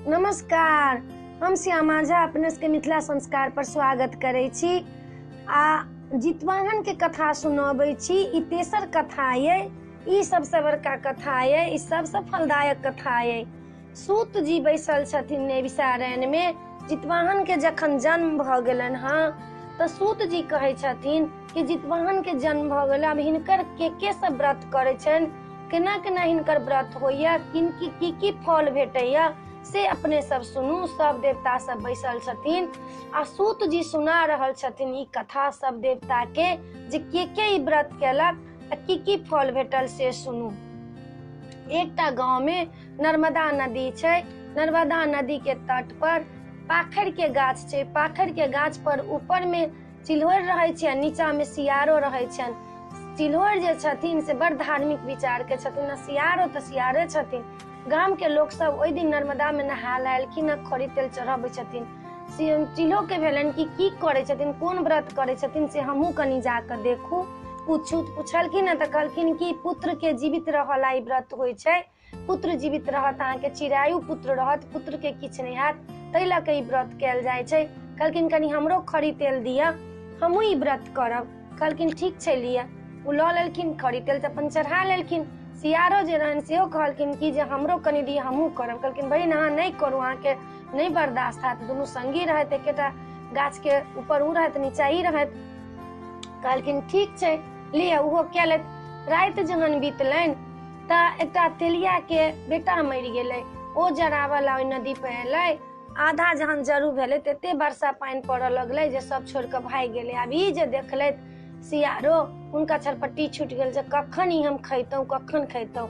नमस्कार, हम श्यामा झा अपने सबके मिथिला संस्कार पर स्वागत करै छी आ जितवाहन के कथा सुनबै छी। ई तेसर कथा ये, ई सबसे बड़का कथा ये, ई सबसे फलदायक कथा ये। सूत जी बैसल छथिन नैमिषारण्य में। जितवाहन के जखन जन्म भऽ गेलनि हँ तऽ सूत जी कहै छथिन कि जितवाहन के जन्म भऽ गेल, आब हिनकर के सब व्रत करै छनि, केना केना हिनकर व्रत होइया, किन की की फल भेटैया से अपने सब सुनू। सब देवता सब बैसल छथिन आ सूत जी सुना रहल छथिन ई कथा सब देवता के जे के ई व्रत केलक आ की फल भेटल से सुनू। एकटा गाँव में नर्मदा नदी छै। नर्मदा नदी के तट पर पाखर के गाछ छै। पाखर के गाछ पर ऊपर में चिल्होर रहै छै आ नीचा में सियारो रहै छनि। चिल्होर जे छथिन से बड़ धार्मिक विचार के छथिन आ सियारो तऽ सियारे छथिन। गाम के लोक सब ओहि दिन नर्मदा में नहा लेलखिन आ खरी तेल चढ़ाबै छथिन। चिल्हो के भेलनि कि की करै छथिन, कोन व्रत करै छथिन से हमहूँ कनि जाकऽ देखू। पूछू पुछलखिन तऽ कहलखिन कि पुत्र के जीवित रहला ई व्रत होइ छै, पुत्र जीवित रहत, अहाँके चिरायु पुत्र रहत, पुत्र के किछु नहि हैत, ताहि लऽ कऽ ई व्रत कयल जाइ छै। कहलखिन कनि हमरो खरी तेल दिअ, हमहूँ ई व्रत करब। कहलखिन ठीक छै लिअ। ओ लऽ लेलखिन खरी तेल तऽ अपन चढ़ा लेलखिन। सियारो जे रहनि सेहो कहलखिन कि जे हमरो कनि दिअ, हमहूँ करब। कहलखिन बहिन अहाँ नहि करू, अहाँके नहि बर्दाश्त हैत। दुनू संगी रहथि, एकेटा गाछके ऊपर ओ रहथि नीचा ई रहथि। कहलखिन ठीक छै लिअ, ओहो केलथि। राति जहन बीतलनि तऽ एकटा तेलिया के बेटा मरि गेलै। ओ जराबऽ ला ओहि नदी पर एलै। आधा जहन जरू भेलै तऽ एते वर्षा पानि पड़ऽ लगलै जे सब छोड़ि कऽ भागि गेलै। आब ई जे देखलथि सियारो, हुनका छरपट्टी छूटि गेल जे कखन ई हम खैतहुँ, कखन खैतहुँ।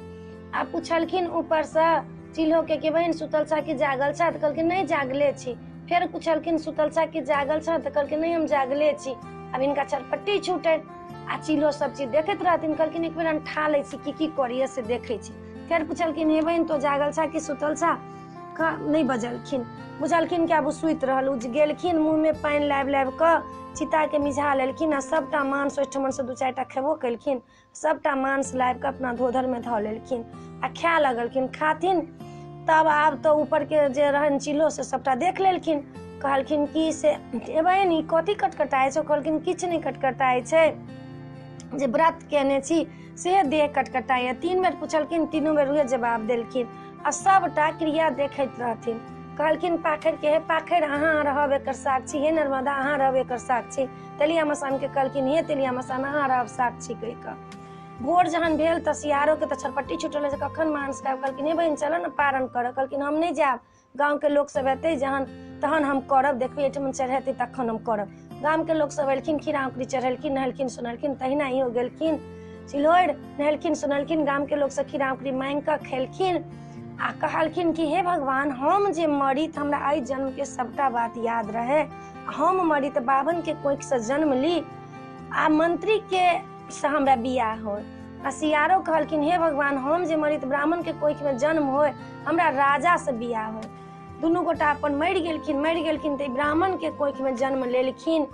आ पुछलखिन ऊपरसँ चिल्हो के बहिन सुतल छह कि जागल छह? तऽ कहलखिन नहि जागले छी। फेर पुछलखिन सुतल छह कि जागल छह? तऽ कहलखिन नहि हम जागले छी। आब हिनका छरपट्टी छूटनि आ चिल्हो सब चीज देखैत रहथिन। कहलखिन एक बेर अंठा लै छी, की की करिए से देखै छी। फेर पुछलखिन हे बहिन तो जागल छह कि सुतल छह? नहि बजलखिन। बुझलखिन कि आब ओ सुति रहल। ओ गेलखिन मुँह में पानि लाबि लाबि कऽ चिता के मिझा लेलखिन आ सबटा मांस ओहिठमन से 2-4 टा खेबो केलखिन। सबटा मांस लाबि कऽ अपना धोधर में धऽ लेलखिन आ खाय लगलखिन। खाथिन तब आब तऽ ऊपर के जे रहनि चिल्हो से सबटा देख लेलखिन। कहलखिन कि से ए बहिन ई कथी कटकटाइ छै? कहलखिन किछु नहि कटकटाइ छै, जे व्रत केने छी से देह कटकटाइए। 3 बेर पुछलखिन, 3 बेर उहे जवाब देलखिन आ सबटा क्रिया देखैत रहथिन। कहलखिन पाखरि के, हे पाखरि अहाँ रहब एकर साक्षी, हे नर्मदा अहाँ रहब एकर साक्षी। तेलिया मसान के कहलखिन हे तेलिया मसान अहाँ रहब साक्षी कहि कऽ। भोर जहन भेल तऽ सियारो के तऽ छरपट्टी छुटल जे कखन मांस खायब। कहलखिन हे बहिन चलऽ ने पारण करऽ। कहलखिन हम नहि जायब, गाँव के लोक सब एतै जहन तहन हम करब, देखबै एहिठमन चढ़ेतै तखन हम करब। गाम के लोक सब एलखिन, खीरा औंकरी चढ़ेलखिन, नहेलखिन सुनेलखिन। तहिना इहो गेलखिन चिल्होरि, नहेलखिन सुनेलखिन, गाम के लोक सब खीरा औंकरी मांगि कऽ खेलखिन आ कहलखिन कि हे भगवान हम जे मरी तऽ हमरा एहि जन्म के सबटा बात याद रहे। हम मरी तऽ बाभन के कोखि से जन्म ली आ मंत्री के से हमरा बियाह होय। आ सियारो कहलखिन हे भगवान हम जे मरी तऽ ब्राह्मण के कोखि में जन्म होय, हमरा राजा से बियाह होय। दुनू गोटा अपन मरि गेलखिन। मरि गेलखिन तऽ ब्राह्मण के कोखि में जन्म लेलखिन।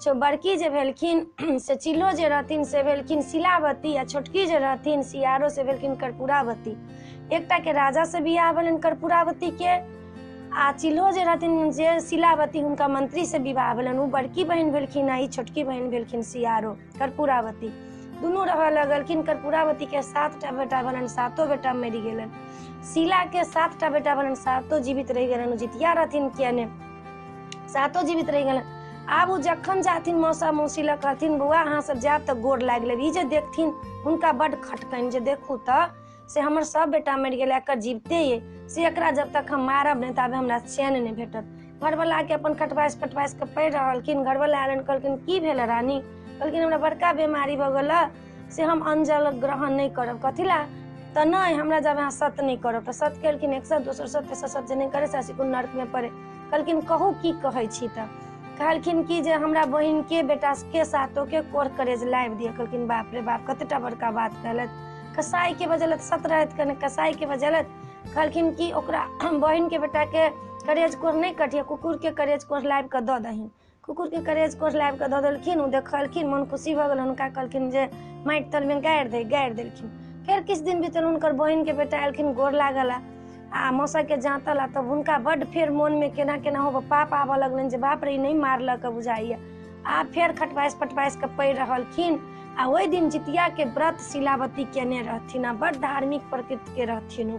बड़की जे भेलखिन से चिल्हो जे रहथिन से भेलखिन शिलावती आ छोटकी जे रहथिन सियारो से भेलखिन कर्पूरावती। एकटा के राजा से बियाह भेलनि कर्पूरावती के आ चिल्हो जे रहथिन जे शिलावती हुनका मंत्री से विवाह भेलनि। ओ बड़की बहिन भेलखिन आ ई छोटकी बहिन भेलखिन सियारो कर्पूरावती। दुनू रहऽ लगलखिन। कर्पूरावती के 7टा बेटा भेलनि, 7 बेटा मरि गेलनि। शिला के 7टा बेटा भेलनि, 7 जीवित रहि गेलनि। ओ जितिया रहथिन किया ने, 7 जीवित रहि गेलनि। आब ओ जखन जाथिन मौसा मौसी लग कहथिन बौआ अहाँ सब जायब तऽ गोर लागि लेब। ई जे देखथिन हुनका बड्ड खटकनि जे देखू तऽ से हमर सब बेटा मरि गेलै, एकर जीविते ये, से एकरा जब तक हम मारब नहि ताबे हमरा चैन नहि भेटत। घरवला के अपन खटबासि पटबासि कऽ पड़ि रहलखिन। घरवला आयलनि, कहलखिन की भेल रानी? कहलखिन हमरा बड़का बीमारी भऽ गेल से हम अन्न जल ग्रहण नहि करब। कथी ला? तऽ नहि हमरा जब अहाँ सत नहि करब। तऽ सत केलखिन, एक सत दोसर सत तेसर सत जे नहि करे से कोन नर्क में पड़े। कहलखिन कहू की कहै छी? तऽ कहलखिन कि जे हमरा बहिन के बेटा के सातो के कोर करेज लाबि दिअ। कहलखिन बाप रे बाप कतेटा बड़का बात कहलथि। कसाई के बजलथि, सत रहथि कने कसाई के बजलथि। कहलखिन कि ओकरा बहिन के बेटा के करेज कोर नहि कटिए, कुकुर के करेज कोर लाबि कऽ दऽ दहीन। कुकुर के करेज कोर लाबि कऽ दऽ देलखिन। ओ देखलखिन, मन खुशी भऽ गेल। हुनका कहलखिन जे माटि तरमे गाड़ि दे, गाड़ि देलखिन। फेर किछु दिन बीतल, हुनकर बहिन के बेटा एलखिन, गोर लागल। आ मौसाके जाँतल। आ तब हुनका बड्ड फेर मोनमे केना केना हो पाप आबऽ लगलनि जे बाप रे ई नहि मारलक बुझाइए। आ फेर खटबासि पटबासि कऽ पड़ि रहलखिन। आ ओहि दिन जितियाके व्रत शीलावती केने रहथिन आ बड्ड धार्मिक प्रकृतिके रहथिन ओ।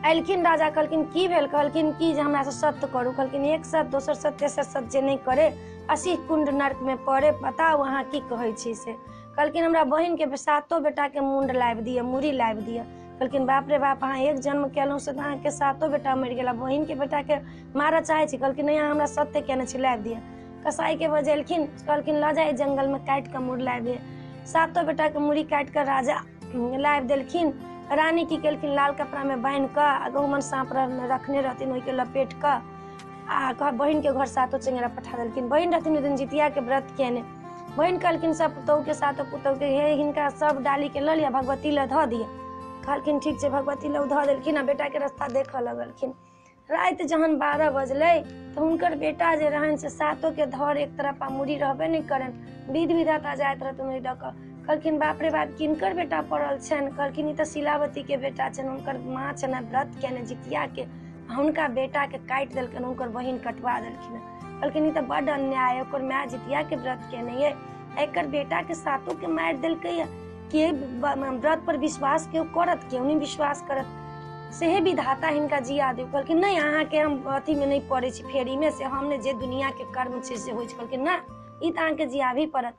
एलखिन राजा, कहलखिन की भेल? कहलखिन कि जे हमरासँ सत्य करू। कहलखिन एक सत्य, दोसर सत्य, तेसर सत्य जे नहि करे 80 कुंड नर्कमे पड़े। बताउ अहाँ की कहै छी से? कहलखिन हमरा बहिनके सातो बेटाके मुण्ड लाबि दिअ, मूड़ी लाबि दिअ। कहलखिन बाप रे बाप, अहाँ एक जन्म केलहुँ से तऽ अहाँके सातो बेटा मरि गेल, बहिनके बेटाके मारऽ चाहै छी? कहलखिन नहि, अहाँ हमरा सत्य केने छी, लाबि दिअ। कसाईके बजेलखिन, कहलखिन लऽ जाइ जंगलमे काटि कऽ मूड़ लाबि दे। सातो बेटाके मूड़ी काटि कऽ राजा लाबि देलखिन। रानी की केलखिन, लाल कपड़ामे बान्हि कऽ आ गहुमन साँप रखने रहथिन ओहिके लपेट कऽ आ कह बहिनके घर सातो चेंगरा पठा देलखिन। बहिन रहथिन ओहि दिन जितियाके व्रत केने। बहिन कहलखिन सब पुतहुके, सातो पुतहुके, हे हिनका सब डालीके लऽ लिअ, भगवती लए धऽ दिअ। कहलखिन ठीक छै, भगवती लग धऽ देलखिन आ बेटाके रास्ता देखऽ लगलखिन। राति जहन 12 बजलै तऽ हुनकर बेटा जे रहनि से सातोके धर एक तरफ आ मूड़ी रहबे नहि करनि, विध विधाता जाइत रहथिन ओहि दऽ कऽ। कहलखिन बाप रे बाप, किनकर बेटा पड़ल छनि? कहलखिन ई तऽ शीलावतीके बेटा छनि, हुनकर माँ छनि व्रत केने जितियाके, हुनका बेटाके काटि देलकनि, हुनकर बहिन कटवा देलखिन। कहलखिन ई तऽ बड्ड अन्याय, ओकर माय जितियाके व्रत केने ये, एकर बेटाके सातोके मारि देलकै। के व्रत पर विश्वास केओ करत? केओ नहि विश्वास करत। सेहे विधाता हिनका जिया दियौ। कहलखिन नहि, अहाँके हम अथीमे नहि पड़ै छी फेरीमे, से हम ने जे दुनियाके कर्म छै से होइ छै। कहलखिन नहि, ई तऽ अहाँके जियाबही पड़त।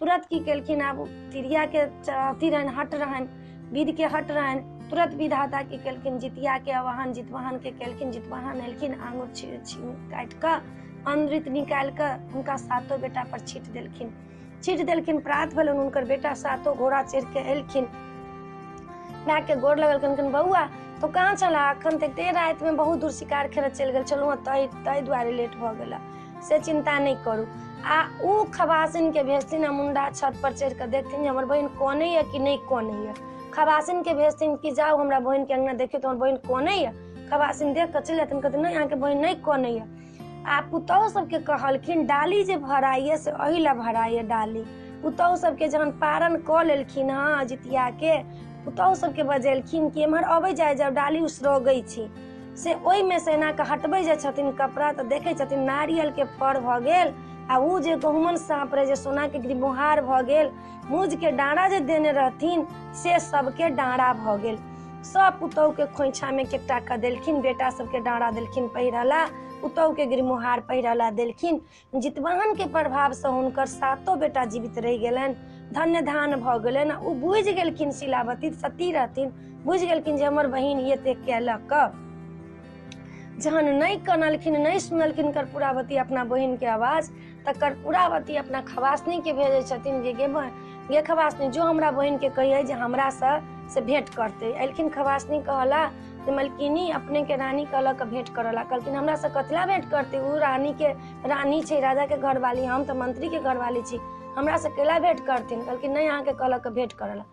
तुरंत की केलखिन, आब तिरियाके अथी रहनि, हट रहनि, विधके हट रहनि। तुरंत विधाता की केलखिन, जितियाके आवाहन जितवाहनके केलखिन। जितवाहन एलखिन, आङुर काटि कऽ अमृत निकालि कऽ हुनका सातो बेटा पर छीट देलखिन, छीट देलखिन। प्रात भेलनि, हुनकर बेटा सातो घोड़ा चढ़ि कऽ एलखिन, मायके गोर लगलखिन। कहलखिन बौआ तो कहाँ छला? अखन तक एते रातिमे बहुत दूर शिकार खेलऽ चलि गेल छलहुँ हँ, ताहि दुआरे लेट भऽ गेल, से चिन्ता नहि करू। आ ओ खबासिनके भेजथिन आ मुण्डा छत पर चढ़ि कऽ देखथिन जे हमर बहिन कनैए कि नहि कनैए। खबासिनके भेजथिन कि जाउ हमरा बहिनके अङ्गना देखियौ तऽ हमर बहिन कनैए। खबासिन देख कऽ चलि जेथिन, कहथिन नहि अहाँके बहिन नहि कनैए। आ पुतहु सबके कहलखिन डाली जे भराइए से एहि लए भराइए डाली। पुतहु सबके जहन पारण कऽ लेलखिन हँ जितियाके, पुतहु सबके बजेलखिन कि एम्हर अबै जाइ जाउ, डाली उसरगै छी। से ओहिमे से एना कऽ हटबै जे छथिन कपड़ा तऽ देखै छथिन नारियलके फड़ भऽ गेल आ ओ जे गहुमन साँप रहै जे सोनाके गिरमोहार भऽ गेल, मूजके डाँड़ा जे देने रहथिन से सबके डाँड़ा भऽ गेल। सब पुतहुके खोइछामे एकटा कऽ देलखिन, बेटा सबके डाँड़ा देलखिन पहिरला, पुतहुके गिरमोहार पहिरला देलखिन। जितवाहनके प्रभावसँ हुनकर सातो बेटा जीवित रहि गेलनि, धन्य धान भऽ गेलनि। ओ बुझि गेलखिन, शीलावती सती रहथिन, बुझि गेलखिन जे हमर बहिन एते केलक। जहन नहि कनलखिन, नहि सुनलखिन कर्पूरावती अपना बहिनके आवाज, तऽ कर्पूरावती अपना खवासनीके भेजै छथिन जे गे खवासनी, जो हमरा बहिनके कहियै जे हमरासँ से भेंट करतै। एलखिन खवासनी, कहला जे मलकिनी अपनेके रानी कहलक भेंट करला। कहलखिन हमरासँ कथिला भेंट करतै? ओ रानीके रानी छै, राजाके घरवाली, हम तऽ मंत्रीके घरवाली छी, हमरासँ केला भेंट करथिन? कहलखिन नहि, अहाँके कहलक भेंट करला।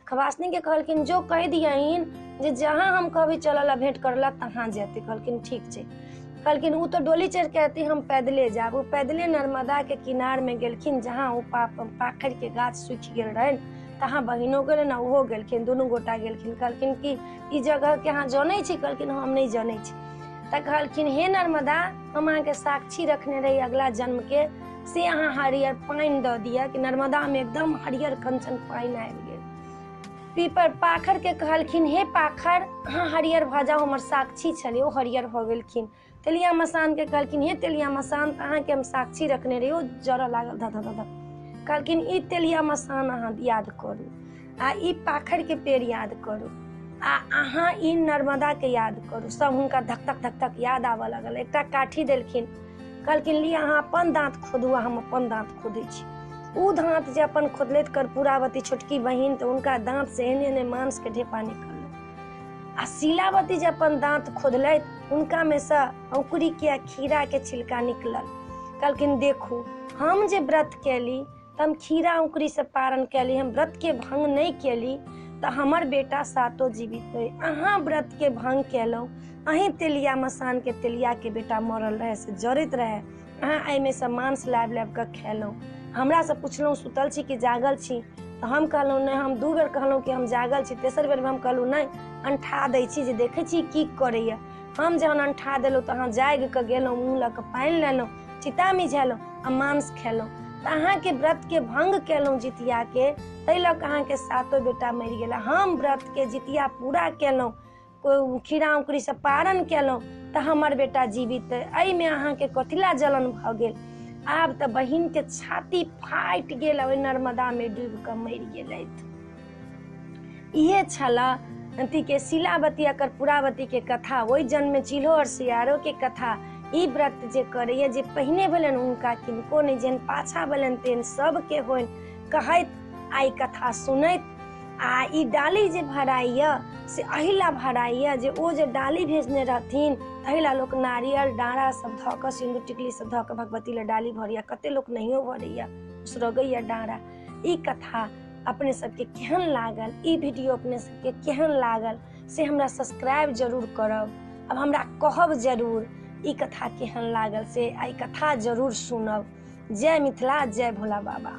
खवासनी के कहलखिन जो कहि दियहिन जे जहाँ हम कहबै चलऽ ला भेंट करला तहाँ जेतै। कहलखिन ठीक छै। कहलखिन ओ तऽ डोली चढ़ि के अयती, हम पैदले जायब। ओ पैदले नर्मदा के किनार में गेलखिन, जहाँ ओ पाखरि के गाछ सूखि गेल रहनि, तहाँ बहिनो गेलनि आ ओहो गेलखिन, दुनू गोटा गेलखिन। कहलखिन कि ई जगह के अहाँ जनै छी? कहलखिन हम नहि जनै छी। तऽ कहलखिन हे नर्मदा, हम अहाँके साक्षी रखने रही अगला जन्म के, से अहाँ हरियर पानि दऽ दिअ कि नर्मदा में एकदम हरियर कंचन पानि आबि गेल। पीपर पाखर के कहलखिन हे पाखर, अहाँ हरियर भऽ जाउ, हमर साक्षी छलै, ओ हरियर भऽ गेलखिन। तेलिया मसान के कहलखिन हे तेलिया मसान, अहाँके हम साक्षी रखने रही, ओ जरऽ लागल धऽ धऽ धऽ। कहलखिन ई तेलिया मसान अहाँ याद करू आ ई पाखर के पेड़ याद करू आ अहाँ ई नर्मदा के याद करू। सब हुनका धक धक धक धक याद आबऽ लागल। एकटा काठी देलखिन, कहलखिन लिअ अहाँ अपन दाँत खोदू आ हम अपन दाँत खोदै छी। ओ दाँत जे अपन खोदलथि कर्पूरावती छोटकी बहिन, तऽ हुनका दाँत से एहने एहने मांस के ढेपा निकललै। आ शीलावती जे अपन दाँत खोदलथि, हुनका में से औंकुरी के आ खीरा के छिलका निकलल। कहलखिन देखू, हम जे व्रत केली तऽ हम खीरा औंकुरी से पारण केली, हम व्रत के भंग नहि केली तऽ हमर बेटा सातो जीवित अइ। अहाँ व्रत के भंग केलहुँ, अहीं तेलिया मसान के तेलिया के बेटा मरल रहे से जरैत रहे, अहाँ एहिमे से मांस लाबि लाबि कऽ खेलहुँ, हमरासँ पुछलहुँ सुतल छी कि जागल छी, तऽ हम कहलहुँ नहि, हम 2 बेर कहलहुँ कि हम जागल छी, तेसर बेरमे हम कहलहुँ नहि, अंठा दै छी जे देखै छी की करैया। हम जहन अंठा देलहुँ तऽ अहाँ जागि कऽ गेलहुँ, मुँह लऽ कऽ पानि लेलहुँ, चिता मिझेलहुँ आ मांस खेलहुँ। तऽ अहाँके व्रतके भंग केलहुँ जितियाके, ताहि लऽ कऽ अहाँके 7 बेटा मरि गेल। हम व्रतके जितिया पूरा केलहुँ, खीरा औंकुरीसँ पारण केलहुँ तऽ हमर बेटा जीवित अइ, एहिमे अहाँके कथिला जलन भऽ गेल। आब तऽ बहिनके छाती फाटि गेल आ ओहि नर्मदामे डूबि कऽ मरि गेलथि। इहे छलऽ अथीके शिलावती आ कर्पूरावतीके कथा, ओहि जन्ममे चिल्हो आओर सियारोके कथा। ई व्रत जे करैया, जे पहिने भेलनि हुनका किनको नहि, जेहन पाछा भेलनि तेहन सबके होइन कहैत आ ई कथा सुनैत। आ ई डाली जे भराइया से अहिला भराइया जे ओ जे डाली भेजने रहथिन तहिला लोक नारियल डाँड़ा सब धऽ कऽ सिन्दूर टिकली सब धऽ कऽ भगवती लए डाली भरैया, कते लोक नहियो भरैया, उसरगैया डाँड़ा। ई कथा अपने सबके केहन लागल, ई वीडियो अपने सबके केहन लागल से हमरा सब्सक्राइब जरूर करब। अब हमरा कहब जरूर ई कथा केहन लागल से, आ ई कथा जरूर सुनब। जय मिथिला, जय भोला बाबा।